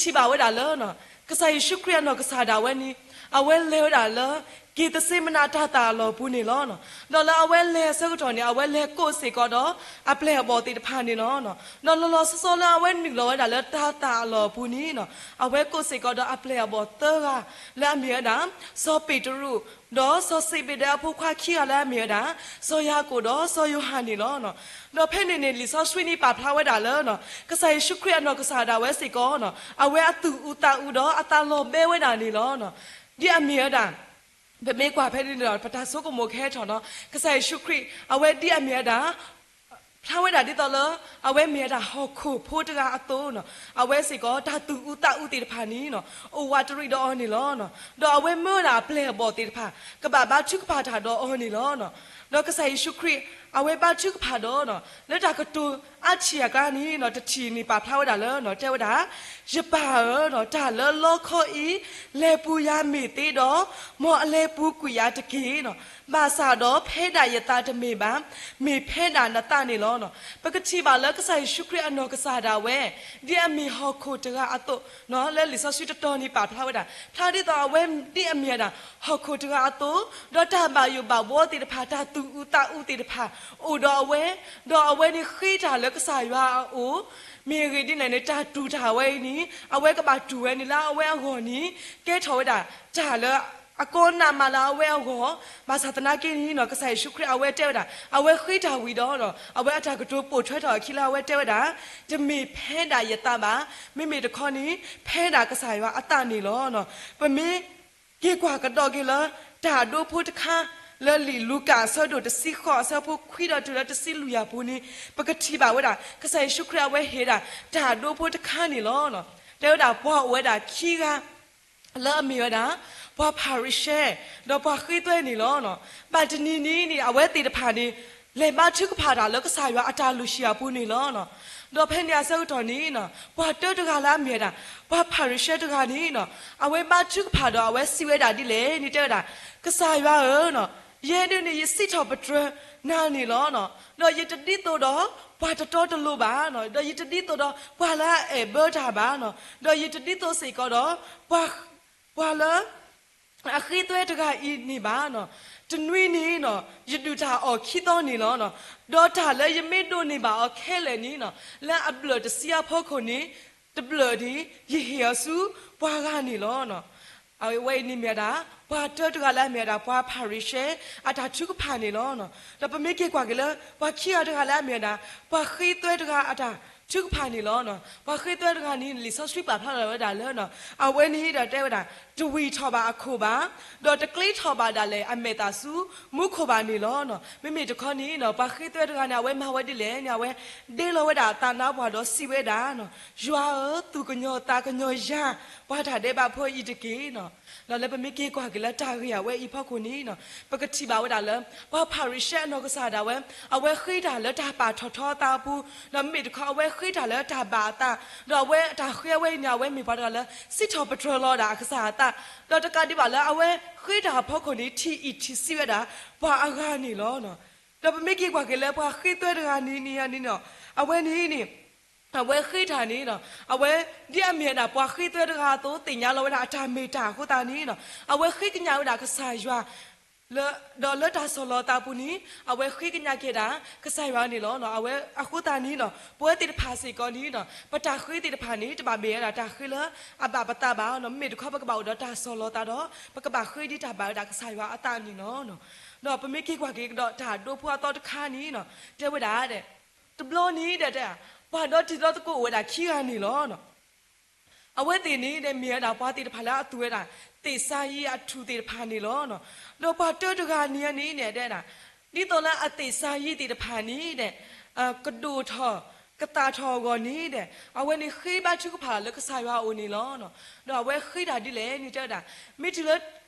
ထံၣ်ဘၣ်ဝဲဒၣ်လၢ ကစၢ်ယ့ၣ်ၡူးခရံာ်အနီၢ်ကစၢ်ဒၣ်ဝဲန့ၣ် အဝဲလဲၤဝဲဒၣ်လၢ က့ၤသစ့မနၤတၤသၣ်အလီၢ်ပူၤန့ၣ်လီၤ. ဒီးလၢအဝဲလဲၤအဆၢကတီၢ်န့ၣ် အဝဲလဲၤကိးစ့ၢ်ကီးဒီး အပျဲၢ်အဘီၣ်သ့ၣ်တဖၣ်န့ၣ်လီၤ. ဒီးလီၤလီၤဆီဆီလၢအဝဲနုာ်လီၤဝဲဒၣ်လၢတၤသၣ်အလီၢ်ပူၤန့ၣ် အဝဲကိးစ့ၢ်ကီးဒီးအပျဲၢ်အဘီၣ်သၢဂၤ လၢအမ့ၢ်ဝဲဒၣ် စီၤပ့းတရူး ဒီးစီၤစ့းဘ့းဒဲးအဖိခွါခံဂၤလၢအမ့ၢ်ဝဲဒၣ် စီၤယၤကိာ်ဒီးစီၤယိၤဟၣ်န့ၣ်လီၤ. ဒီးဖဲန့ၣ်န့ၣ် လံာ်စီဆှံန့ၣ်ပာ်ဖျါဝဲဒၣ်လၢ ကစၢ်ယ့ၣ်ၡူးခရံာ်အနီၢ်ကစၢ်ဒၣ်ဝဲစ့ၢ်ကီး အဝဲအသူၣ်အုးသးအုးဒီးအသးလီၤဘဲဝဲဒၣ်န့ၣ်လီၤ. ဒ်အမ့ၢ်ဝဲဒၣ် ပမ့ၢ်ကွၢ်ဖဲန့ၣ်ဒီး ပတၢ်ဆိကမိၣ်ကဟဲထီၣ်နီၤ ကစၢ်ယ့ၣ်ၡူးခရံာ် အဝဲဒ်အမ့ၢ်ဝဲဒၣ် ဖျါဝဲဒၣ်ဒ်သိးလၢ အဝဲမ့ၢ်ဝဲဒၣ်ဟီၣ်ခိၣ်ဖိတဂၤအသိးနီၤ အဝဲစ့ၢ်ကီး တၢ်သူၣ်အုးသးအုးသ့ၣ်တဖၣ်န့ၣ်နီၤ အိၣ်ဝးတရံးဒီးအီၤန့ၣ်လီၤ. ဒီးအဝဲမၢဝဲဒၣ်အပျဲၢ်အဘီၣ်သ့ၣ်တဖၣ် ကဘၣ်ဘါထုကဖၣ်တၢ်ဒီးအီၤန့ၣ်လီၤ. ဒီးကစၢ်ယ့ၣ်ၡူးခရံာ် အဝဲဘါထုကဖၣ်ဒီး လၢတၢ်ကတိၤအါထံၣ်အကျါန့ၣ်နီၤ တထံၣ်န့ၣ်ပာ်ဖျါဝဲဒၣ်လၢ တဲဝဲဒၣ် ယပၢ်ဧၢ, တၢ်လၢလီခီအံၤ လဲၤပူၤယၤမ့ၢ်သ့ဒီး မ်အလဲၤပူၤကွံာ်ယၤတက့ၢ်. ဘၣ်ဆၣ်ဒီးဖဲဒၣ်ယသးတမ့ၢ်ဘၣ်, မ့ၢ်ဖဲဒၣ်နသးန့ၣ်လီၤ. ပကထံၣ်ဘၣ်လၢကစၢ်ယ့ၣ်ၡူးခရံာ်အနီၢ်ကစၢ်ဒၣ်ဝဲ ဒ်အမ့ၢ်ဟီၣ်ခိၣ်တဂၤအသိး လၢလံာ်စီဆှံတတီၤန့ၣ်ပာ်ဖျါဝဲဒၣ် ဖျါဒ်သိးအဝဲဒ်အမ့ၢ်ဝဲဒၣ် ဟီၣ်ခိၣ်တဂၤအသိး, ဒီးတၢ်ဘၣ်ယိၣ်ဘၣ်ဘှီသ့ၣ်တဖၣ် တၢ်သူၣ်အုးသးအုးသ့ၣ်တဖၣ် အိၣ်ဒီးအဝဲ, ဒီးအဝဲန့ၣ်ဃ့တၢ်လၢကစၢ်ယွၤအအိၣ်, မ့ၢ်အဂ့ၢ်ဒ်န့ၣ်န့ၣ် တၢ်တူၢ်တၢ်ဝဲအံၤန့ၣ် အဝဲကဘၣ်တူၢ်ဝဲန့ၣ်လၢအဝဲအဂီၢ်န့ၣ် ကဲထီၣ်ဝဲဒၣ် တၢ်လၢအကီနးမးလၢအဝဲအဂီၢ်, ဘၣ်ဆၣ်သနာ်က့န့ၣ်နီၤ ကစၢ်ယ့ၣ်ၡူးခရံာ်အဝဲတဲဝဲဒၣ် အဝဲဃ့တၢ်ဝံၤဒီး အဝဲအတၢ်ကတိၤပိာ်ထွဲထီၣ်အခံလၢအဝဲတဲဝဲဒၣ် တမ့ၢ်ဖဲဒၣ်ယသးဘၣ်, မ့မ့ၢ်တခီန့ၣ် ဖဲဒၣ်ကစၢ်ယွၤအသးန့ၣ်လီၤ. ပမ့ၢ်က့ၤကွၢ်ကဒီးက့ၤလၢ တၢ်ဒိဖိတခါ လၢလံာ်လူၤကၣ်အဆၢဒိၣ်တဆံဃိးအဆၢဖိခွံဒီးတုၤလၢတဆံလွံၢ်အပူၤန့ၣ် ပကထံၣ်ဘၣ်ဝဲဒၣ် ကစၢ်ယ့ၣ်ၡူးခရံာ်အဝဲဟ့ၣ်ဒၣ် တၢ်ဒိဖိတခါန့ၣ်လီၤ. တဲဝဲဒၣ်ပှၤအိၣ်ဝဲဒၣ်ခံဂၤ လၢအမ့ၢ်ဝဲဒၣ် ပှၤဖၤရံၤၡဲ ဒီးပှၤဃ့သွဲန့ၣ်လီၤ. ဘၣ်တနံၤနံၤန့ၣ် အဝဲသ့ၣ်တဖၣ်န့ၣ် လဲၤဘါထုကဖၣ်တၢ်လၢကစၢ်ယွၤအတၢ်လုၢ်ဟံၣ်အပူၤန့ၣ်လီၤ. ဒီးဖဲန့ၣ်အဆၢကတီၢ်န့ၣ် ပှၤတၢတဂၤလၢအမ့ၢ်ဝဲဒၣ် ပှၤဖၤရံၤၡဲတဂၤန့ၣ် အဝဲဘါထုကဖၣ်ဒီးအဝဲစံးဝဲဒၣ်ဒ်လဲၣ်န့ၣ် တဲဝဲဒၣ် ကစၢ်ယွၤဧၢ, ယဲဒၣ်န့ၣ် ယစံးထီၣ်ပတြၢၤနၤန့ၣ်လီၤ. ဒီးယတဒ်သိးဒီးပှၤတတီတလိၤဘၣ်, ဒီးယတဒ်သိးဒီးပှၤလၢအအဲၣ်ဘၢတၢ်ဘၣ်, ဒီးယတဒ်သိးစ့ၢ်ကီးဒီး ပှၤလၢ အဃ့သွဲတဂၤအံၤန့ၣ်ဘၣ်. တနွံန့ၣ် ယဒုၣ်တၢ်အီၣ်ခံသီန့ၣ်လီၤ. ဒီးတၢ်လၢယမ့ၢ်ဒိးန့ၢ်ဘၣ်အီၤခဲလၢာ်န့ၣ် လၢအဘျၢၣ်တဆံအဖီခိၣ်န့ၣ် တဘျၢၣ်န့ၣ် ယဟ့ၣ်အီၤဆူပှၤဂၤန့ၣ်လီၤ. အဝဲအံၤန့ၣ်မ့ၢ်ဝဲဒၣ် ပှၤတၢတဂၤလၢအမ့ၢ်ဝဲဒၣ် ပှၤဖၤရံၤၡဲအတၢ်ထုကဖၣ်န့ၣ်လီၤ. ဒီးပမ့ၢ်က့ၤကွၢ်က့ၤလၢ ပှၤခံဂၤတဂၤလၢအမ့ၢ်ဝဲဒၣ် ပှၤဃ့သွဲတဂၤအတၢ်ထုကဖၣ်န့ၣ်လီၤ. ပှၤဃ့သွဲတဂၤန့ၣ် လံာ်စီဆှံပာ်ဖျါလီၤဝဲဒၣ်လၢ အဝဲန့ၣ်ဒီးတဲဝဲဒၣ် တဝံၣ်ထီၣ်ဘၣ်အခိၣ်ဘၣ်, ဒီးတကျ့ထီၣ်ဘၣ်ဒၣ်လဲာ်အမဲာ်သၣ်ဆူမူခိၣ်ဘၣ်န့ၣ်လီၤ. မ့မ့ၢ်တခီန့ၣ် ပှၤဃ့သွဲတဂၤန့ၣ် အဝဲမၤဝဲဒ်လဲၣ်န့ၣ် အဝဲဒ့လီၤဝဲဒၣ်အသးနါပှၢ်ဒီးစံးဝဲဒၣ် ယွၤဧၢ, သူၣ်ကညီၤသးကညီၤယၤ ပှၤတၢ်ဒဲးဘးဖိအံၤတက့ၢ်. ဒီးလၢပမ့ၢ်က့ၤကွၢ်က့ၤလၢတၢ်ဂ့ၢ်အဝဲအံၤဖီခိၣ်န့ၣ် ပကထံၣ်ဘၣ်ဝဲဒၣ်လၢ ပှၤဖၤရံၤၡဲအနီၢ်ကစၢ်ဒၣ်ဝဲ အဝဲဃ့တၢ်လၢတၢ်ပာ်ထီၣ်ထီအသးအပူၤ, ဒီးမ့မ့ၢ်တခီအဝဲဃ့တၢ်လၢတၢ်ဘၣ်အသး, ဒီးအဝဲအတၢ်ဃ့အဝဲအံၤန့ၣ် အဝဲမ့ၢ်ပှၤတဂၤလၢ စံးထီၣ်ပတြၢၤလီၤဒၣ်အကစၢ်အသး, ဒီးတကးဒံးဘၣ်လၢအဝဲဃ့တၢ်အဖီခိၣ်န့ၣ် ထံၣ်အံၣ်ထံၣ်ဆံးဝဲဒၣ် ပှၤအဂၤန့ၣ်လီၤ. ဒီးပမ့ၢ်က့ၤကွၢ်က့ၤလၢပှၤဃ့သွဲတဂၤန့ၣ်န့ၣ်န့ၣ် အဝဲန့ၣ်န့ၣ် အဝဲဃ့တၢ်န့ၣ် အဝဲဒ်အမ့ၢ်ဝဲဒၣ် ပှၤဃ့သွဲတဂၤအသိး သ့ၣ်ညါလီၤဝဲဒၣ်အတၢ်မ့ၢ်တၢ်အဃိသတးန့ၣ် အဝဲဃ့ကညးဝဲဒၣ်ကစၢ်ယွၤ ဒီးလၢတၢ်ဆီၣ်လီၤသးပူၤန့ၣ် အဝဲဃ့ကညးက့ၤဒၣ် ကစၢ်ယွၤန့ၣ်လီၤ. အဝဲအဃိသတးန့ၣ် ပဝဲသ့ၣ်တဖၣ်စ့ၢ်ကီးန့ၣ် ပတၢ်ဃ့သ့ၣ်တဖၣ်န့ၣ် တဘၣ်မ့ၢ်ဝဲဒၣ်တၢ်ဃ့လၢအဘၣ်ပသးဘၣ်. မ့မ့ၢ်တခီပကဘၣ်အိၣ်ဒီးတၢ်ဆီၣ်လီၤသးဒီး ပကဘၣ်ဃ့ဒ်တၢ်ဘၣ်ဝဲဒၣ်ကစၢ်ယွၤအသးန့ၣ်လီၤ. ဒီးပမ့ၢ်က့ၤကွၢ်က့ၤကဒီးတၢ်ဒိဖိအသီတခါန့ၣ် တဲဝဲဒၣ် တဘျီန့ၣ်ဒီး ပှၤဒီတံၤဒီသကိးအိၣ်ဝဲဒၣ်ခံဂၤန့ၣ်လီၤ. အဝဲသ့ၣ်န့ၣ်ဒီးမ့ၢ်ဝဲဒၣ်ပှၤသ့ၣ်တဖၣ်လၢအသူၣ်ဝဲဒၣ် သ့ၣ်စၤယံးအထူၣ်သ့ၣ်တဖၣ်န့ၣ်လီၤ. ဒီးပှၤတၢတဂၤန့ၣ်န့ၣ်ဒီး ဒ်သိးလၢအသ့ၣ်စၤယံးသ့ၣ်တဖၣ်န့ၣ်ဒီး ကဒိၣ်ထီၣ်ကသၣ်ထီၣ်အဂီၢ်န့ၣ်ဒီး အဝဲန့ၣ်ဃ့ဘါထုကဖၣ်လၢကစၢ်ယွၤအအိၣ်န့ၣ်လီၤ. ဒီးအဝဲဃ့တၢ်ဒ်လဲၣ်န့ၣ်တဲဝဲဒၣ် မ့ၢ်တုၤလၢ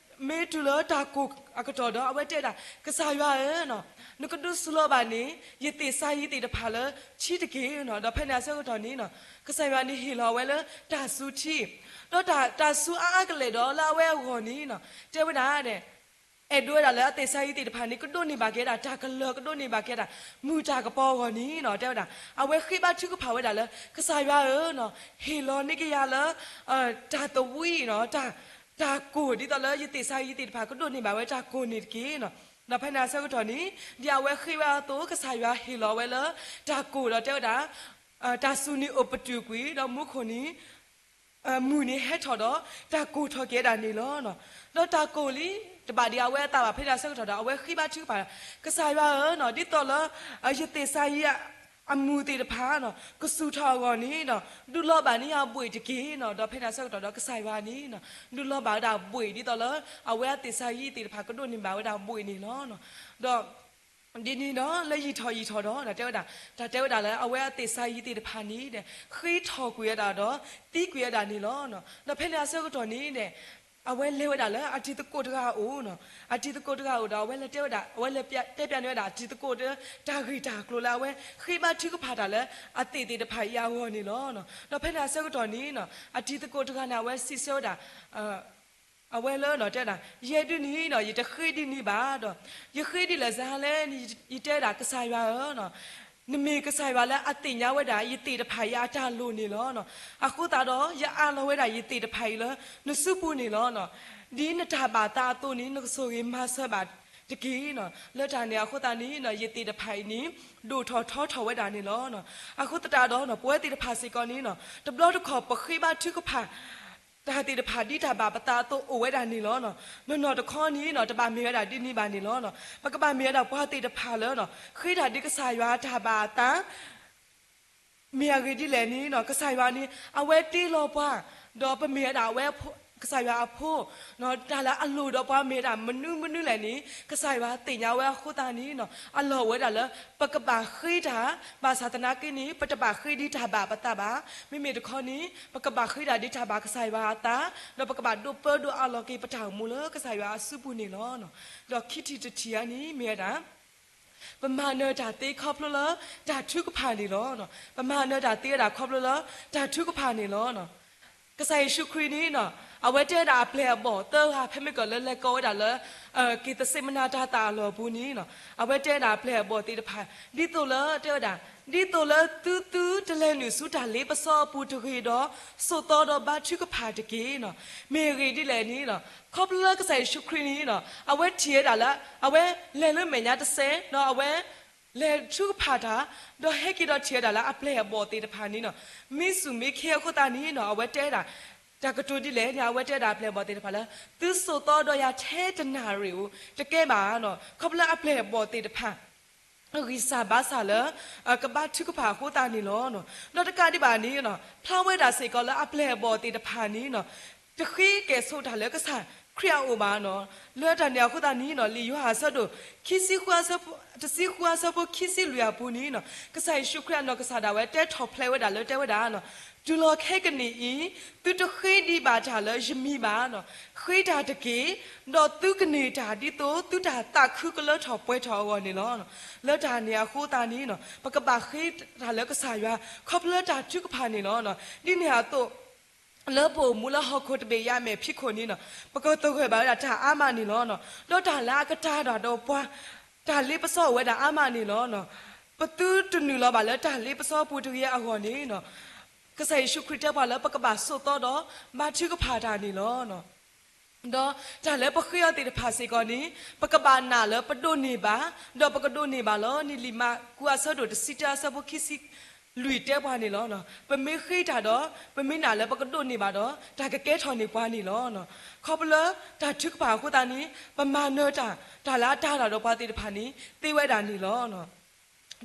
မ့ၢ်တုၤလၢတၢ်ကိၢ်အကတီၢ်ဒီး အဝဲတဲဝဲဒၣ် ကစၢ်ယွၤဧၢ, နကဒုးစူၤလီၤဘၣ်န့ၣ် ယသ့ၣ်စၤယံးသ့ၣ်တဖၣ်လၢထံတက့ၢ်. ဒီးဖဲန့ၣ်အဆၢကတီၢ်န့ၣ် ကစၢ်ယွၤန့ၣ်ဟ့ၣ်လီၤဝဲလၢတၢ်စူၤထံ, ဒီးတၢ်စူၤအါအါကလဲာ်ဒီးလၢအဝဲအဂီၢ်န့ၣ် တဲဝဲဒၣ်ဒီး အဲၣ်ဒိးဝဲဒၣ်လၢအသ့ၣ်စၤယံးသ့ၣ်တဖၣ်န့ၣ် ကဒိးန့ၢ်ဘၣ်က့ၤဝဲဒၣ်တၢ်ကလၢၤ ကဒိးန့ၢ်ဘၣ်က့ၤဝဲဒၣ် မုၢ်တၢ်ကပီၤအဂီၢ်န့ၣ်နီၤ တဲဝဲဒၣ် အဝဲဃ့ဘါထုကဖၣ်ဝဲဒၣ်လၢ ကစၢ်ယွၤဧၢနီၤ ဟ့ၣ်လီၤန့ၢ်ကယၤလၢ တၢ်သဝံနီၤ တၢ်ကိၢ် ဒ်သိးလၢယသ့ၣ်စၤယံးသ့ၣ်တဖၣ် ကဒိးန့ၢ်ဘၣ်ဝဲတၢ်ကိၢ်န့ၣ်တက့ၢ်နီၤ. ဒီးဖဲန့ၣ်အဆၢကတီၢ်န့ၣ် ဒ်အဝဲဃ့ဝဲအသိး ကစၢ်ယွၤဟ့ၣ်လီၤဝဲလၢ တၢ်ကိၢ်ဒီးတဲဝဲဒၣ် တၢ်စူၤန့ၣ်အိၣ်ပတုာ်ကွံာ် ဒီးမူခိၣ်န့ၣ် မုၢ်န့ၣ်ဟဲထီၣ်ဒီး တၢ်ကိၢ်ထီၣ်က့ၤဝဲဒၣ်န့ၣ်လီၤ. ဒီးတၢ်ကိၢ်လံ တဘၣ်ဒံးအဝဲအသးဘၣ် ဖဲန့ၣ်အဆၢကတီၢ်ဒီး အဝဲဃ့ဘါထုကဖၣ် ကစၢ်ယွၤဧၢနီၤ ဒ်သိးလၢ ယသ့ၣ်စၤယံး အမုၢ်သ့ၣ်တဖၣ်နီၤ ကစူၤထီၣ်အဂီၢ်န့ၣ်နီၤ ဒုးလီၤဘၣ်န့ၢ်ယၤဘှံးတက့ၢ်နီၤ. ဒီးဖဲန့ၣ်အဆၢကတီၢ်ဒီး ကစၢ်ယွၤန့ၣ်နီၤ ဒုးလီၤဘၣ်ဝဲဒၣ်ဘှံး ဒ်သိးလၢ အဝဲအသ့ၣ်စၤယံးသ့ၣ်တဖၣ် ကဒိးန့ၢ်ဘၣ်ဝဲဒၣ်ဘှံးန့ၣ်လီၤ. ဒီး ဒ်န့ၣ်ဒီး လၢယံာ်ထီၣ်ယံာ်ထီၣ်ဒီး တဲဝဲဒၣ် တၢ်တဲဝဲဒၣ်လၢ အဝဲအသ့ၣ်စၤယံးသ့ၣ်တဖၣ်န့ၣ်ဒီး ဃ့ထီၣ်ကွံာ်ဝဲဒၣ်ဒီး သံကွံာ်ဝဲဒၣ်န့ၣ်လီၤ. ဒီးဖဲန့ၣ်အဆၢကတီၢ်န့ၣ်ဒီး အဝဲလဲၤဝဲဒၣ်လၢအတံၤသကိးတဂၤအအိၣ်နီၤ အတံၤသကိးတဂၤအအိၣ်ဒီး အဝဲလဲၤတဲဝဲဒၣ် အဝဲလဲၤတဲပျးန့ၢ်ဝဲဒၣ် အတံၤသကိးတ တၢ်ဂ့ၢ်တၢ်ကျိၤလၢအဝဲဃ့ဘါထုကဖၣ်တၢ်လၢ အသ့ၣ်သ့ၣ်တဖၣ်အံၤအဂီၢ်န့ၣ်လီၤ. ဒီးဖဲန့ၣ်အဆၢကတီၢ်န့ၣ်နီၤ အတံၤသကိးတဂၤန့ၣ် အဝဲစံးဆၢဝဲဒၣ် အဝဲလၢနီၤ တဲဝဲဒၣ် ယဲဒုန့ၣ်နီၤ ယတဃ့ဒ်န့ၣ်ဘၣ်ဒီး ယဃ့ဒ်လဲၣ်စ့ၢ်လဲၣ်န့ၣ် ယတဲဝဲဒၣ် ကစၢ်ယွၤဧၢနီၤ နမ့ၢ်ကစၢ်ယွၤလၢအသ့ၣ်ညါဝဲဒၣ် ယသ့ၣ်တဖၣ်အံၤအတၢ်လိၣ်န့ၣ်လီၤ. အဃိသတးဒီး ယအးလီၤဝဲဒၣ်ယသ့ၣ်တဖၣ်အံၤလၢ နစုပူၤန့ၣ်လီၤ. ဒ်နတၢ်ဘၣ်သးအသိးန့ၣ် နကဆိၣ်ဂ့ၤမၤစၢၤဘၣ်တက့ၢ်နီၤ. လၢတၢ်န့ၣ်အဃိသတးန့ၣ်နီၤ ယသ့ၣ်တဖၣ်အံၤန့ၣ် ဒိၣ်ထီၣ်ထီထီၣ်ဝဲဒၣ်န့ၣ်လီၤ. အဃိသတးဒီးနီၤ ပဝဲသ့ၣ်တဖၣ်စ့ၢ်ကီးန့ၣ်နီၤ တဘျီတခီၣ်ပဃ့ဘါထုကဖၣ် တၢ်သ့ၣ်တဖၣ်ဒ်တၢ်ဘၣ်ပသးအသိးအိၣ်ဝဲဒၣ်န့ၣ်လီၤ. နီၢ်နီၢ်တခီန့ၣ်နီၤ တဘၣ်မ့ၢ်ဝဲဒၣ်ဒ်န့ၣ်ဘၣ်န့ၣ်လီၤ. ပကဘၣ်မ့ၢ်ဝဲဒၣ်ပှၤသ့ၣ်တဖၣ်လၢနီၤ ဃ့တၢ်ဒ်ကစၢ်ယွၤတၢ်ဘၣ်အသး မ့ၢ်အဂ့ၢ်ဒ်လဲၣ်န့ၣ်နီၤ ကစၢ်ယွၤန့ၣ် အဝဲတ့လီၤပှၤ ဒီးပမ့ၢ်ဝဲဒၣ်အဝဲ ကစၢ်ယွၤအဖိ တၢ်လၢအလိၣ်ဒီးပှၤမ့ၢ်ဝဲဒၣ်မနုၤမနုၤလဲၣ်န့ၣ် ကစၢ်ယွၤသ့ၣ်ညါဝဲအဃိသတးန့ၣ်နီၤ အလီၢ်အိၣ်ဝဲဒၣ်လၢ ပကဘၣ်ဃ့တၢ် ဘၣ်ဆၣ်သနာ်က့န့ၣ် ပတဘၣ်ဃ့ဒ်တၢ်ဘၣ်ပသးဘၣ်. မ့မ့ၢ်တခီန့ၣ် ပကဘၣ်ဃ့တၢ်ဒ်တၢ်ဘၣ်ကစၢ်ယွၤအသး ဒီးပကဘၣ်ဒိးပၢဒိးအးလီၤက့ၤပတၢ်အိၣ်မူလၢကစၢ်ယွၤအစုပူၤန့ၣ်လီၤ. ဒီးခံထံၣ်တထံၣ်အံၤန့ၣ် မ့ၢ်ဝဲဒၣ် ပမၤနၢၤတၢ်သ့ခီဖျိလၢတၢ်ထုကဖၣ်န့ၣ်လီၤ. ပမၤနၢၤတၢ်သ့ဝဲဒၣ်ခီဖျိလၢတၢ်ထုကဖၣ်န့ၣ်လီၤ. ကစၢ်ယ့ၣ်ၡူးခရံာ်န့ၣ်နီၤ အဝဲတဲဝဲဒၣ်အပျဲၢ်အဘီၣ်သၢဂၤ ဖဲမ့ၢ်ကီးလၢလဲၤကိးဝဲဒၣ်လၢ က့ၤသစ့မနၤတၤသၣ်အလီၢ်အပူၤန့ၣ်နီၤ အဝဲတဲဝဲဒၣ်အပျဲၢ်အဘီၣ်သ့ၣ်တဖၣ် ဒ်သိးလၢတဲဝဲဒၣ် ဒ်သိးလၢသုသုတလဲၤနုာ်ဆူတၢ်လ့ပစီအပူၤတဂ့ၤဒီး ဆိးသီဒီးဘါထုကဖၣ်တက့ၢ်နီၤ. မ့ၢ်အဂ့ၢ်ဒ်လဲၣ်န့ၣ်နီၤ ခီဖျိလၢကစၢ်ယ့ၣ်ၡူးခရံာ်န့ၣ်နီၤ အဝဲထံၣ်ဝဲဒၣ်လၢ အဝဲလဲၤလၢမဲာ်ညါတစဲး ဒီးအဝဲ လဲၤထုကဖၣ်တၢ် ဒီးဟဲက့ၤဒီးထံၣ်ဝဲဒၣ်လၢအပျဲၢ်အဘီၣ်သ့ၣ်တဖၣ်န့ၣ်နီၤ မ့ၢ်စူၢ်မ့ၢ်ခ့အဃိသတးန့ၣ်နီၤ အဝဲတဲဒၣ် တၢ်ကတိၤဒ်လဲၣ်န့ၣ် အဝဲတဲဒၣ်အပျဲၢ်အဘီၣ်သ့ၣ်တဖၣ်လၢ သုဆိးသီဒီးယၤထဲတနၣ်ရံၣ်ဧိၤ တကဲဘၣ်နီၤ ခီဖျိလၢအပျဲၢ်အဘီၣ်သ့ၣ်တဖၣ် ဂံၢ်စၢ်ဘါစၢ်လၢ ကဘါထုကဖၣ်အဃိသတးန့ၣ်လီၤ. ဒီးတကးဒံးဘၣ်န့ၣ် ဖျါဝဲဒၣ်စ့ၢ်ကီးလၢအပျဲၢ်အဘီၣ်သ့ၣ်တဖၣ်န့ၣ်နီၤ တဃ့ကဲၣ်ဆိးတၢ်လၢကစၢ်ခရံာ်အအိၣ်ဘၣ်နီၤ. လၢတၢ်န့ၣ်အဃိသတးန့ၣ်နီၤ လံာ်ယိၤဟၣ်အဆၢဒိၣ် ခံဆံဃုအဆၢဖိ တဆံဃုအဆၢဖိခံဆံလွံၢ်အပူၤန့ၣ် ကစၢ်ယ့ၣ်ၡူးခရံာ်အနီၢ်ကစၢ်ဒၣ်ဝဲတဲထီၣ်ဖျဲးဝဲဒၣ်လၢတဲဝဲဒၣ် တုၤလီၤခဲကနံၣ်အံၤ သုတဃ့ဒံးဘၣ်တၢ်လၢယမံၤဘၣ်နီၤ. ဃ့တၢ်တက့ၢ်, ဒီးသုကန့ၢ်တၢ်ဒ်သိးသုတၢ်သးခုကလၢထီၣ်ပှဲၤထီၣ်အဂီၢ်န့ၣ်လီၤ. လၢတၢ်န့ၣ်အဃိသတးန့ၣ် ပကဘၣ်ဃ့တၢ်လၢကစၢ်ယွၤ ခီဖျိလၢတၢ်ထုကဖၣ်န့ၣ်လီၤ. ဒ်န့ၣ်အသိး လၢပအိၣ်မူလၢဟီၣ်ခိၣ်တဘ့ၣ်အံၤအမဲာ်ဖံးခိၣ်န့ၣ် ပကသဂၢၢ်ဘၣ်ဝဲဒၣ်တၢ်အါမးန့ၣ်လီၤ. ဒီးတၢ်လၢအကတၢၢ်တၢ်ဒီးပှၤ တၢ်လ့ပစီအိၣ်ဝဲဒၣ်အါမးန့ၣ်လီၤ. ပသုတနုာ်လီၤဘၣ်လၢတၢ်လ့ပစီပူၤတဂ့ၤအဂီၢ်န့ၣ် ကစၢ်ယ့ၣ်ၡူးခရံာ်တဲပှၤလၢပကဘၣ်ဆိးသီဒီးဘါထုကဖၣ်တၢ်န့ၣ်လီၤ. ဒီးတၢ်လၢပဃ့အီၤသ့ၣ်တဖၣ်စ့ၢ်ကီးန့ၣ် ပကဘၣ်နာ်လၢပဒိးန့ၢ်ဘၣ်, ဒီးပကဒိးန့ၢ်ဘၣ်လီၤန့ၣ် လံာ်မၢ်ကူးအဆၢဒိၣ်တဆံတၢအဆၢဖိခံဆံလွံၢ်တဲပှၤန့ၣ်လီၤ. ပမ့ၢ်ဃ့တၢ်ဒီး ပမ့ၢ်နာ်လၢပကဒိးန့ၢ်ဘၣ်ဒီး တၢ်ကကဲထီၣ်န့ၢ်ပှၤန့ၣ်လီၤ. ခီဖျိလၢတၢ်ထုကဖၣ်အဃိသတးန့ၣ် ပမၤနၢၤတၢ် တၢ်လၢအတၢ်တၢ်ဒီးပှၤသ့ၣ်တဖၣ်န့ၣ် သ့ဝဲဒၣ်န့ၣ်လီၤ.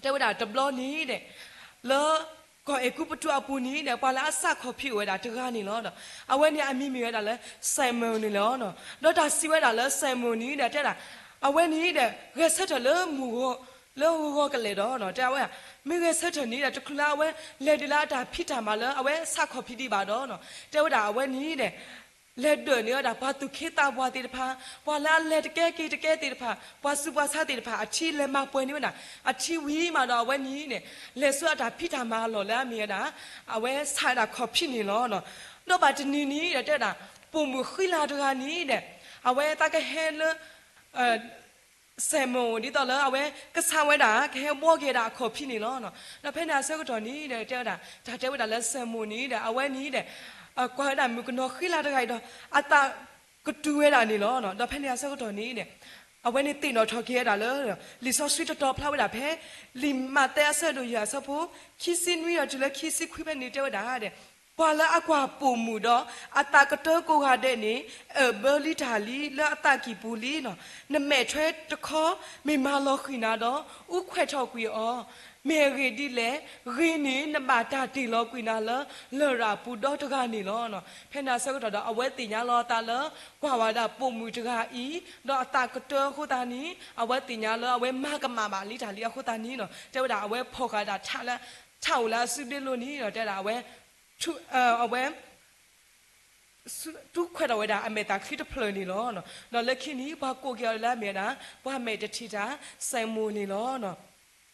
တဲဝဲဒၣ်တဘျီန့ၣ်ဒီး လၢကီၢ်အဲၤကူပတူးအပူၤန့ၣ်ဒီး ပှၤလၢအစးခီၣ်ဖံးအိၣ်ဝဲဒၣ်တဂၤန့ၣ်လီၤ. အဝဲန့ၣ်အမံၤမ့ၢ်ဝဲဒၣ်လၢ Simon န့ၣ်လီၤ. ဒီးတၢ်စံးဝဲဒၣ်လၢ Simon န့ၣ်ဒီး တဲဒၣ် အဝဲန့ၣ်ဒီး ဂဲၤဆၢထၢၣ်လၢမုၢ်ဂီၤ လၢဂီၤဂီၤကလဲာ်ဒီး တဲဝဲဒၣ် မ့ၢ်ဂဲၤဆၢထၢၣ်န့ၣ်ဒီး တချုးလၢအဝဲလဲၤဒံးလၢအတၢ်ဖံးတၢ်မၤလၢအဝဲစးခီၣ်ဖံးဒံးဘၣ်ဒီး တဲဝဲဒၣ်အဝဲန့ၣ်ဒီး လဲၤဒၢးန့ၢ်ဝဲဒၣ်ပှၤသူၣ်က့သးပှၢ်သ့ၣ်တဖၣ်, ပှၤလၢအလဲၤတကဲက့ၤတကဲသ့ၣ်တဖၣ်, ပှၤဆူးပှၤဆါသ့ၣ်တဖၣ် အထံလဲၤမၤပှဲၤန့ၢ်ဝဲဒၣ် အထံဝံၤမးဒီး အဝဲန့ၣ်ဒီး လဲၤဆူအတၢ်ဖံးတၢ်မၤအလီၢ်လၢအမ့ၢ်ဝဲဒၣ် အဝဲစးဝဲဒၣ်ခီၣ်ဖံးန့ၣ်လီၤ. ဒီးဘၣ်တနံၤန့ၣ်ဒီး တဲဝဲဒၣ် ပိာ်မုၣ်ဃံလၤတဂၤန့ၣ်ဒီး အဝဲသးကဟဲလၢ စဲးမိၣ် ဒ်သိးလၢအဝဲကဆါဝဲဒၣ် ကဟဲဘှီက့ၤဝဲဒၣ်အခီၣ်ဖံးန့ၣ်လီၤ. ဒီးဖဲန့ၣ်အဆၢကတီၢ်န့ၣ်ဒီး တဲဝဲဒၣ် တၢ်တဲဝဲဒၣ်လၢစဲးမိၣ်န့ၣ်ဒီး အဝဲန့ၣ်ဒီး ကွၢ်ဝဲဒၣ်မုၣ်ကနီၤဃံလၤတဂၤအံၤဒီး အသးကတုၤဝဲဒၣ်န့ၣ်လီၤ. ဒီးဖဲန့ၣ်အဆၢကတီၢ်န့ၣ်ဒီး အဝဲန့ၣ်သ့ၣ်နီၣ်ထီၣ်က့ၤဝဲဒၣ်လၢ လံာ်စီဆှံတတီၤဖျါဝဲဒၣ်ဖဲ လံာ်မးသဲအဆၢဒိၣ်ယဲၢ်အဆၢဖိ ခံဆံနွံဒီးတုၤလၢခံဆံခွံဖဲန့ၣ်တဲဝဲဒၣ်ဒီး ပှၤလၢအကွၢ်ပိာ်မုၣ်ဒီး အသးကတၢၢ်ကိးဂၤဒဲးန့ၣ် အၢၣ်ဘၢလံတၢ်လံ လၢအသးကံၢ်ပူၤလံ. နမဲာ်ထွဲတခီ မ့ၢ်မၤလီၤဃံၤနၤဒီး အူခွဲးထီၣ်ကွံာ်အီၤ, မ့ၢ်အဂ့ၢ်ဒ်လဲၣ်, ဂ့ၤန့ၢ်နဘၣ်တၢ်တ့ၢ်လီၤကွံာ်နၤလၢ လရာ်ပူၤဒီတဂၤန့ၣ်လီၤ. ဖဲန့ၣ်အဆၢကတီၢ်ဒီး အဝဲသ့ၣ်ညါလီၤအသးလၢ ကွၢ်ဝဲဒၣ်ပိာ်မုၣ်တဂၤအံၤ ဒီးအသးကတၢၢ်အဃိသတးန့ၣ် အဝဲသ့ၣ်ညါလၢအဝဲမၤကမၣ်ဘၣ်လံတၢ်လံအဃိသတးန့ၣ် တဲဝဲဒၣ် အဝဲဖီၣ်ဃာ်ဒၣ်ထးလၢ ထးအိၣ်လၢအစုဒ့လိၤန့ၣ်ဒီး တဲဝဲဒၣ် အဝဲ အဝဲ တူၢ်ခွဲးထီၣ်ဝဲဒၣ်အမဲာ်သၣ်ချံတဖျၢၣ်န့ၣ်လီၤ. ဒီးလၢခံန့ၣ် ပှၤကိးက့ၤအီၤလၢအမ့ၢ်ဝဲဒၣ် ပှၤမဲာ်တထံၣ်တၢ် စဲးမိၣ်န့ၣ်လီၤ.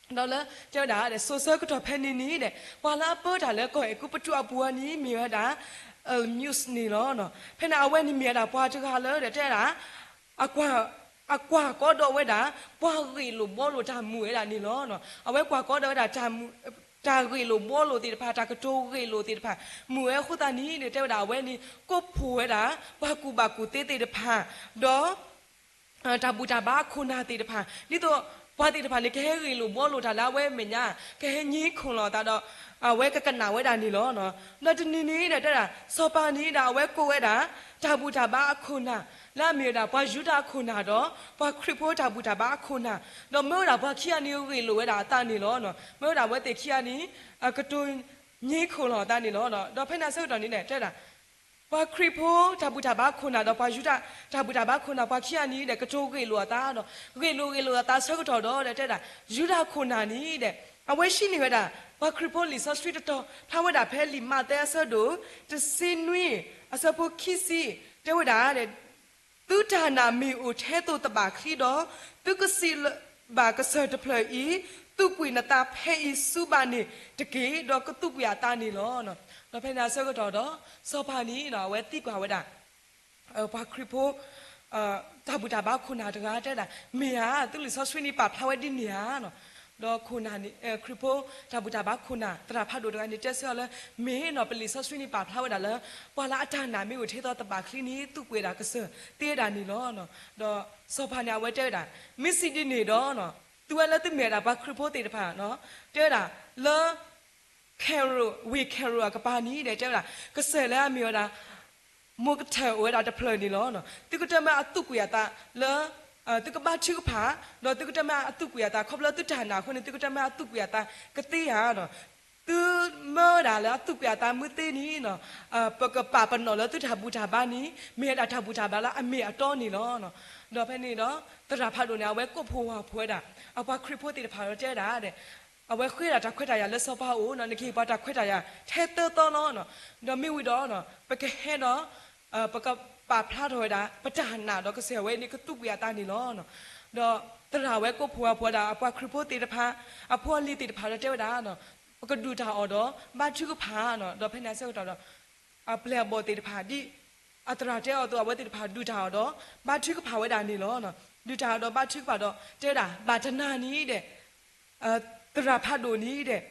ဒီးလၢတဲဝဲဒၣ် စိၤဆၢကတီၢ်ဖဲန့ၣ်န့ၣ်ဒီး ပှၤလၢအပၢတၢ်လၢကီၢ်အဲၤကူပတူးအပူၤအီၤန့ၣ် မ့ၢ်ဝဲဒၣ် Elmius န့ၣ်လီၤ. ဖဲန့ၣ်အဝဲန့ၣ်မ့ၢ်ဝဲဒၣ်ပှၤတဂၤလၢဒီးတဲဝဲဒၣ် အကွၢ်ကီဒီးဝဲဒၣ် ပှၤဂ့ၢ်လိာ်ဘှီလိာ်တၢ်မုာ်ဝဲဒၣ်န့ၣ်လီၤ. အဝဲကွၢ်ကီဒီးဝဲဒၣ် တၢ်ဂ့ၢ်လိာ်ဘှီလိာ်သ့ၣ်တဖၣ် တၢ်ကတိၤဂ့ၢ်လိာ်သ့ၣ်တဖၣ် မုာ်ဝဲအဃိသတးန့ၣ်ဒီး တဲဝဲဒၣ်အဝဲန့ၣ် ကိးဖှိၣ်ဝဲဒၣ် ပှၤကူၣ်ဘၣ်ကူၣ်သ့သ့ၣ်တဖၣ် ဒီး တၢ်ဘူၣ်တၢ်ဘါအခိၣ်နၢ်သ့ၣ်တဖၣ် ဒ်သိးပှၤသ့ၣ်တဖၣ်န့ၣ် ကဟဲဂ့ၢ်လိာ်ဘှီလိာ်တၢ်လၢအဝဲအမဲာ်ညါ ကဟဲငြိခိၣ်လီၤအသးဒီး အဝဲကကနၣ်ဝဲဒၣ်န့ၣ်လီၤ. ဒီးတနံၤန့ၣ်ဒီးတဲဒၣ် စီၤပၤန့ၣ်ဒီး အဝဲကိးဝဲဒၣ် တၢ်ဘူၣ်တၢ်ဘါအခိၣ်နၢ် လၢအမ့ၢ်ဝဲဒၣ် ပှၤယူဒၤအခိၣ်နၢ်ဒီး ပှၤခရံာ်ဖိတၢ်ဘူၣ်တၢ်ဘါအခိၣ်နၢ်, ဒီးမၢဝဲဒၣ်ပှၤခံဂၤန့ၣ်ဂ့ၢ်လိာ်ဝဲဒၣ်အသးန့ၣ်လီၤ. မၢဝဲဒၣ်အဝဲသ့ၣ်ခံဂၤန့ၣ် ကတိၤငြိခိၣ်လီၤအသးန့ၣ်လီၤ. ဒီးဖဲန့ၣ်အဆၢကတီၢ်န့ၣ်ဒီး တဲဒၣ် ပှၤခရံာ်ဖိတၢ်ဘူၣ်တၢ်ဘါခိၣ်နၢ်ဒီးပှၤယူဒၤတၢ်ဘူၣ်တၢ်ဘါခိၣ်နၢ် ပှၤခံဂၤန့ၣ်ဒီး ကတိၤဂ့ၢ်လိာ်အသးဒီး ဂ့ၢ်လိာ်ဂ့ၢ်လိာ်အသးအဆၢကတီၢ်ဒီး တဲဒၣ် ယူဒၤခိၣ်နၢ်န့ၣ်ဒီး အဝဲဟံးန့ၢ်ဝဲဒၣ် ပှၤခရံာ်ဖိလံာ်စီဆှံတတီၤ ဖျါဝဲဒၣ်ဖဲလံာ်မးသဲအဆၢဒိၣ် တဆံနွံ အဆၢဖိခံဆံ တဲဝဲဒၣ် သုတၢ်နာ်မ့ၢ်အိၣ်ထဲသိးသဘၣ်ချံဒီး သုကစံးဘၣ်ကစၢၢ်တဖျၢၣ်အံၤ, သူၣ်ကွံာ်နသးဖဲအံၤဆူဘၣ်န့ၣ်တက့ၢ်, ဒီးကသူၣ်ကွံာ်အသးန့ၣ်လီၤ. ဒီးဖဲန့ၣ်အဆၢကတီၢ်ဒီး စီၤပၤန့ၣ် အဝဲသံကွၢ်ဝဲဒၣ် ပှၤခရံာ်ဖိ တၢ်ဘူၣ်တၢ်ဘါခိၣ်နၢ်တဂၤတဲဒၣ် မ့ၢ်ဧါ, သုလံာ်စီဆှံန့ၣ်ပာ်ဖျါဝဲဒ်န့ၣ်ဧါ. ဒီးခိၣ်နၢ်န့ၣ် ခရံာ်ဖိတၢ်ဘူၣ်တၢ်ဘါခိၣ်နၢ် သရၣ်ဖးဒိၣ်တဂၤန့ၣ် တဲဆၢအီၤလၢ မ့ၢ်နီၤ ပလံာ်စီဆှံန့ၣ်ပာ်ဖျါဝဲဒၣ်လၢ ပှၤလၢအတၢ်နာ်မ့ၢ်အိၣ်ထဲသိးသဘၣ်ချံန့ၣ် သူၣ်ကွံာ်ဝဲဒၣ်ကစၢၢ်သ့ဝဲဒၣ်န့ၣ်လီၤ. ဒီးစီၤပၤန့ၣ် အဝဲတဲဝဲဒၣ် မ့ၢ်စံးဒ်န့ၣ်ဒီး သုဝဲလၢသုမ့ၢ်ဝဲဒၣ်ပှၤခရံာ်ဖိသ့ၣ်တဖၣ် တဲဝဲဒၣ်လၢ Carol ဝ့ၢ် Carol အကပၤန့ၣ်ဒီး တဲဝဲဒၣ် ကစၢၢ်လၢအမ့ၢ်ဝဲဒၣ် မိၢ်ကထၢၣ်အိၣ်ဝဲဒၣ်တဖျၢၣ်န့ၣ်လီၤ. သုကတၢၢ်မၢအသူၣ်ကွံာ်အသးလၢ သုကဘါထုကဖၣ် ဒီးသုကတၢၢ်မၢအသူၣ်ကွံာ်အသး ခီဖျိသုတၢ်နာ်အဃိန့ၣ် သုကတၢၢ်မၢအသူၣ်ကွံာ်အသးကသ့ဧါ. သုမၢဝဲဒၣ်လၢအသူၣ်ကွံာ်အသးမ့ၢ်သ့န့ၣ် ပကပာ်ပနီၣ်လၢသုတၢ်ဘူၣ်တၢ်ဘါန့ၣ် မ့ၢ်ဝဲဒၣ်တၢ်ဘူၣ်တၢ်ဘါလၢအမ့ၢ်အတီန့ၣ်လီၤ. ဒီးဖဲန့ၣ်ဒီး သရၣ်ဖးဒိၣ်န့ၣ် အဝဲကိးဖှိၣ်ဝၤဖှိၣ်ဝဲဒၣ် အပှၤခရံာ်ဖိသ့ၣ်တဖၣ်ဒီးတဲဝဲဒၣ် အဝဲဃ့တၢ်ခွဲးတၢ်ယာ်လၢစီၤပၤအအိၣ်နီၤ နကဟ့ၣ်ပှၤတၢ်ခွဲးတၢ်ယာ်ထဲသၢသီလီၤ. ဒီးမ့ၢ်ဝံၤဒီး ပကဟဲဒီး ပကပာ်ဖျါထီၣ်ဝဲဒၣ် ပတၢ်နာ်ဒီးကစၢ်ယွၤဝဲန့ၣ် ကသူၣ်ကွံာ်အသးန့ၣ်လီၤ. ဒီးသရၣ်ဝဲကိးဖှိၣ်ဝၤဖှိၣ်ဝဲဒၣ် အပှၤခရံာ်ဖိသ့ၣ်တဖၣ် အဖိအလံၤသ့ၣ်တဖၣ်ဒီးတဲဝဲဒၣ် ပကဒုၣ်တၢ်အီၣ်ဒီး ဘါထုကဖၣ်နီၤ ဒီးဖဲန့ၣ်အဆၢကတီၢ်ဒီး အပျဲၢ်အဘီၣ်သ့ၣ်တဖၣ်ဒ် အသရၣ်တဲအီၤအသိး အဝဲသ့ၣ်တဖၣ်ဒုၣ်တၢ်အီၣ်ဒီး ဘါထုကဖၣ်ဝဲဒၣ်န့ၣ်လီၤ. ဒုၣ်တၢ်အီၣ်ဒီးဘါထုကဖၣ်ဒီး တဲဝဲဒၣ် ဘၣ်တနၤန့ၣ်ဒီး သရၣ်ဖးဒိၣ်န့ၣ်ဒီး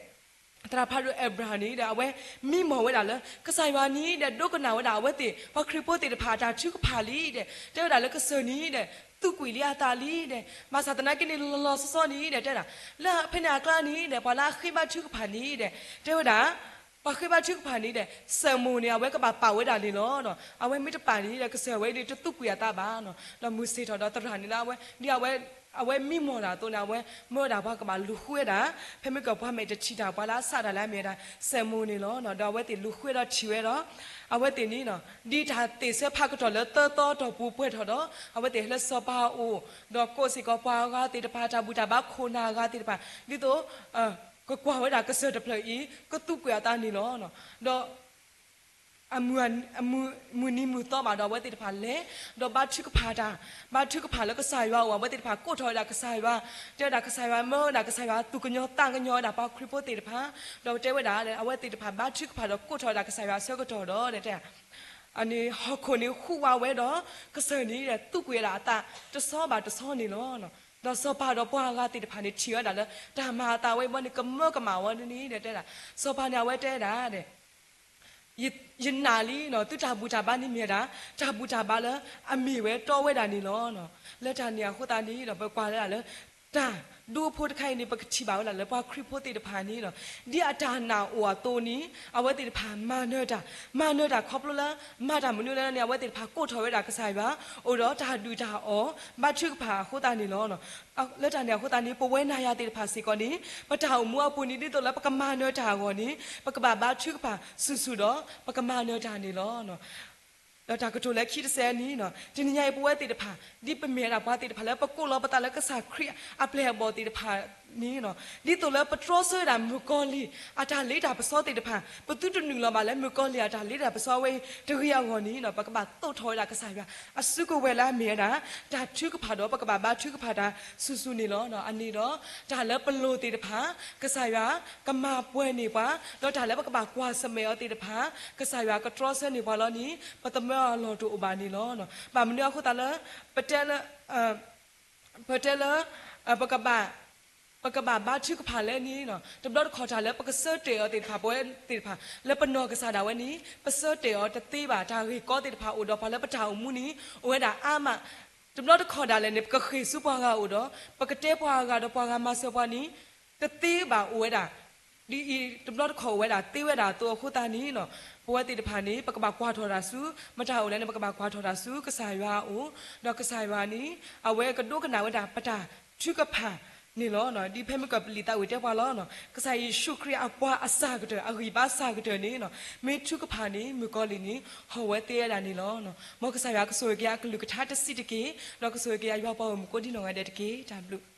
သရၣ်ဖးဒိၣ် Abraham န့ၣ်ဒီး အဝဲမံမီၢ်ဝဲဒၣ်လၢ ကစၢ်ယွၤန့ၣ်ဒီး ဒိကနၣ်ဝဲဒၣ်အဝဲသ့ၣ် ပှၤခရံာ်ဖိသ့ၣ်တဖၣ်အတၢ်ထုကဖၣ်လံဒီး တဲဝဲဒၣ်လၢကစၢၢ်န့ၣ်ဒီး သူၣ်ကွံာ်လံအသးလံဒီး ဘၣ်ဆၣ်သနာ်က့န့ၣ် လီၤလီၤဆီဆီန့ၣ်ဒီး တဲဝဲဒၣ် လၢဖဲန့ၣ်အကျါန့ၣ်ဒီး ပှၤလၢအဃ့ဘါထုကဖၣ်န့ၣ်ဒီး တဲဝဲဒၣ် ပှၤဃ့ဘါထုကဖၣ်န့ၣ်ဒီး စၢၣ်မိၣ်န့ၣ် အဝဲကဘၣ်ပာ်ဝဲဒၣ်န့ၣ်လီၤ. အဝဲမ့ၢ်တပာ်န့ၣ်ဒီး ကစၢ်ဝဲန့ၣ်တသူၣ်ကွံာ်အသးဘၣ်နီၤ. ဒီးမုၢ်ဆ့ၣ်ထီၣ်ဒီးသရၣ်န့ၣ်လၢအဝဲ ဒ်အဝဲ အဝဲမံမီၢ်တၢ်အသိးန့ၣ် အဝဲမၢဝဲဒၣ်ပှၤကဘၣ်လူၤဃုဝဲဒၣ် ဖဲမ့ၢ်ကီၢ်ပှၤမဲာ်တထံၣ်တၢ် ပှၤလၢအစးတၢ်လၢအမ့ၢ်ဝဲဒၣ် စၢၣ်မိၣ်န့ၣ်လီၤ. ဒီးအဝဲသ့ၣ်လူၤဃုဝဲဒီးထံၣ်ဝဲဒီး အဝဲသ့ၣ်န့ၣ် ဒ်တၢ်သ့ၣ်ဆၢဖးကတီၢ်လၢသၢသီတီၢ်ပူၤပှဲၤထီၣ်ဒီး အဝဲသ့ၣ်ဟဲလၢစီၤပၤအအိၣ် ဒီးကိးစ့ၢ်ကီးပှၤအဂၤသ့ၣ်တဖၣ် တၢ်ဘူၣ်တၢ်ဘါခိၣ်နၢ်အဂၤသ့ၣ်တဖၣ် ဒ်သိး ကကွၢ်ဝဲဒၣ်ကစၢၢ်တဖျၢၣ်အံၤ ကသူၣ်ကွံာ်အသးန့ၣ်လီၤ. ဒီး မုၢ်နံၤမုၢ်သီဘၣ်ဒီး အဝဲသ့ၣ်တဖၣ်လဲၤ ဒီးဘါထုကဖၣ်တၢ် ဘါထုကဖၣ်လၢကစၢ်ယွၤအအိၣ် အဝဲသ့ၣ်တဖၣ်ကိးထီၣ်ဝဲဒၣ်ကစၢ်ယွၤ တဲဝဲဒၣ်ကစၢ်ယွၤ မၢဝဲဒၣ်ကစၢ်ယွၤ သူၣ်ကညီၤသးကညီၤဝဲဒၣ်ပှၤခရံာ်ဖိသ့ၣ်တဖၣ် ဒီးတဲဝဲဒၣ် အဝဲသ့ၣ်တဖၣ်ဘါထုကဖၣ်ဒီးကိးထီၣ်ဝဲဒၣ်ကစၢ်ယွၤအဆၢကတီၢ်ဒီး တဲ အန့ၣ်ဟီၣ်ခိၣ်န့ၣ်ဟူးဝးဝဲဒီး ကစၢၢ်န့ၣ်သူးကွံာ်ဝဲဒၣ်အသးတဆီဘၣ်တဆီန့ၣ်လီၤ. ဒီးစီၤပၤဒီးပှၤဂၤသ့ၣ်တဖၣ်န့ၣ်ထံၣ်ဝဲဒၣ်လၢ တၢ်မၤအသးဝဲဘီန့ၣ် ကမၢကမၣ်ဝဲန့ၣ်ဒီးတဲဒၣ်, စီၤပၤန့ၣ်အဝဲတဲဒၣ် ယနာ်လံ, သုတၢ်ဘူၣ်တၢ်ဘါန့ၣ်မ့ၢ်ဝဲဒၣ် တၢ်ဘူၣ်တၢ်ဘါလၢအမ့ၢ်ဝဲတီဝဲဒၣ်န့ၣ်လီၤ. လၢတၢ်န့ၣ်အဃိသတးန့ၣ်ဒီး ပကွၢ်လၢဒၣ်လၢ တၢ်ဒိဖိတခါအံၤန့ၣ် ပကထံၣ်ဘၣ်ဝဲဒၣ်လၢပှၤခရံာ်ဖိသ့ၣ်တဖၣ်န့ၣ်ဒီး ဒ်အတၢ်နာ်အိၣ်အသိးန့ၣ် အဝဲသ့ၣ်တဖၣ်မၤနၢၤတၢ်, မၤနၢၤတၢ်ခီဖျိလၢ မၤတၢ်မနုၤလဲၣ်န့ၣ် အဝဲသ့ၣ်တဖၣ်ကိးထီၣ်ဝဲဒၣ်ကစၢ်ယွၤ အိၣ်ဒီးတၢ်ဒုၣ်တၢ်အီၣ် ဘါထုကဖၣ်အဃိသတးန့ၣ်လီၤ. လၢတၢ်န့ၣ်အဃိသတးန့ၣ် ပဝဲနၤယၤသ့ၣ်တဖၣ်စ့ၢ်ကီးန့ၣ် ပတၢ်အိၣ်မူအပူၤန့ၣ် ဒ်သိးလၢပကမၤနၢၤတၢ်အဂီၢ်န့ၣ် ပကဘၣ်ဘါထုကဖၣ်ဆူၣ်ဆူၣ်ဒီး ပကမၤနၢၤတၢ်န့ၣ်လီၤ. ဒီးတၢ်ကတိၤလၢခံတစဲးန့ၣ် တနံၤညါအံၤပဝဲသ့ၣ်တဖၣ် ဒ်ပမ့ၢ်ဝဲဒၣ်ပှၤသ့ၣ်တဖၣ်လၢပကိးလီၤပသးလၢကစၢ်ခရံာ်အပျဲၢ်အဘီၣ်သ့ၣ်တဖၣ်န့ၣ် ဒ်သိးလၢပတြီဆၢဝဲဒၣ်မုၣ်ကီၤလံၢ်အတၢ်လ့တၢ်ပစီသ့ၣ်တဖၣ် ပသုတနုာ်လီၤဘၣ်လၢမုၣ်ကီၤလံၢ်အတၢ်လ့တၢ်ပစီဝဲတဂ့ၤအဂီၢ်န့ၣ် ပကဘၣ်သိးထီၣ်ဝဲဒၣ်ကစၢ်ယွၤ အစုကဝဲၤလၢအမ့ၢ်ဝဲဒၣ် တၢ်ထုကဖၣ်ဒီးပကဘၣ်ဘါထုကဖၣ်တၢ်ဆူၣ်ဆူၣ်န့ၣ်လီၤ. အန့ၣ်ဒီး တၢ်လၢပလိၤသ့ၣ်တဖၣ် ကစၢ်ယွၤကမၤပှဲၤန့ၢ်ပှၤ, ဒီးတၢ်လၢပကဘၣ်ကွၢ်ဆၢၣ်မဲာ်အီၤသ့ၣ်တဖၣ် ကစၢ်ယွၤကတြီဆၢန့ၢ်ပှၤလီၤန့ၣ် ပသမၢအလီၢ်တအိၣ်ဘၣ်န့ၣ်လီၤ. ဘၣ်မနုၤအဃိသတးလၢ ပတဲလၢ ပတဲလၢ ပကဘၣ် ပကဘၣ်ဘါထုကဖၣ်လဲၣ်န့ၣ် တဘျီတခီၣ်တၢ်လၢပကဆၢတဲာ်အီၤသ့ၣ်တဖၣ် ပဝဲသ့ၣ်တဖၣ် လၢပနီၢ်ကစၢ်ဒၣ်ဝဲန့ၣ် ပဆၢတဲာ်အီၤတသ့ဘၣ်. တၢ်ဂ့ၢ်ကီသ့ၣ်တဖၣ်အိၣ်ဒီးပှၤလၢပတၢ်အိၣ်မူန့ၣ် အိၣ်ဝဲဒၣ်အါမး, တဘျီတခီၣ်ဒၣ်လဲာ်န့ၣ် ပကဃ့ၢ်ဆူပှၤဂၤအိၣ်ဒီး ပကတဲပှၤဂၤဒီးပှၤဂၤမၤစၢၤပှၤန့ၣ် တသ့ဘၣ်အိၣ်ဝဲဒၣ် ဒ်အံၤ တဘျီတခီၣ်အိၣ်ဝဲဒၣ်သ့ဝဲဒၣ်အသိးအဃိသတးန့ၣ် ပဝဲသ့ၣ်တဖၣ်န့ၣ် ပကဘၣ်ကွၢ်ထီၣ်တၢ်ဆူ မတၤအိၣ်လဲၣ်န့ၣ် ပကဘၣ်ကွၢ်ထီၣ်တၢ်ဆူကစၢ်ယွၤအအိၣ်, ဒီးကစၢ်ယွၤန့ၣ် အဝဲကဒိကနၣ်ဝဲဒၣ်ပတၢ်ထုကဖၣ်န့ၣ်လီၤ. ဒ်ဖဲမုၢ်ကီၢ်ပလံးသးဝံၣ်တဲပှၤလီၤ, ကစၢ်ယ့ၣ်ၡူးခရံာ်အပှၤအစၢ်ကတၢၢ် အဂံၢ်ဘါစၢ်ကတၢၢ်န့ၣ် မ့ၢ်ထုကဖၣ်န့ၣ် မုၣ်ကီၤလံၢ်န့ၣ် ဟီၣ်ဝဲသ့ဝဲဒၣ်န့ၣ်လီၤ. မ်ကစၢ်ယွၤကဆိၣ်ဂ့ၤက့ၤအကလုၢ်ကထါတဆံးတက့ၢ်, ဒီးကဆိၣ်ဂ့ၤက့ၤအယွၤပှၤဂီၢ်မုၢ်ကိးဒံနီၢ်ဂၤဒဲးတက့ၢ်. တၢ်ဘျုး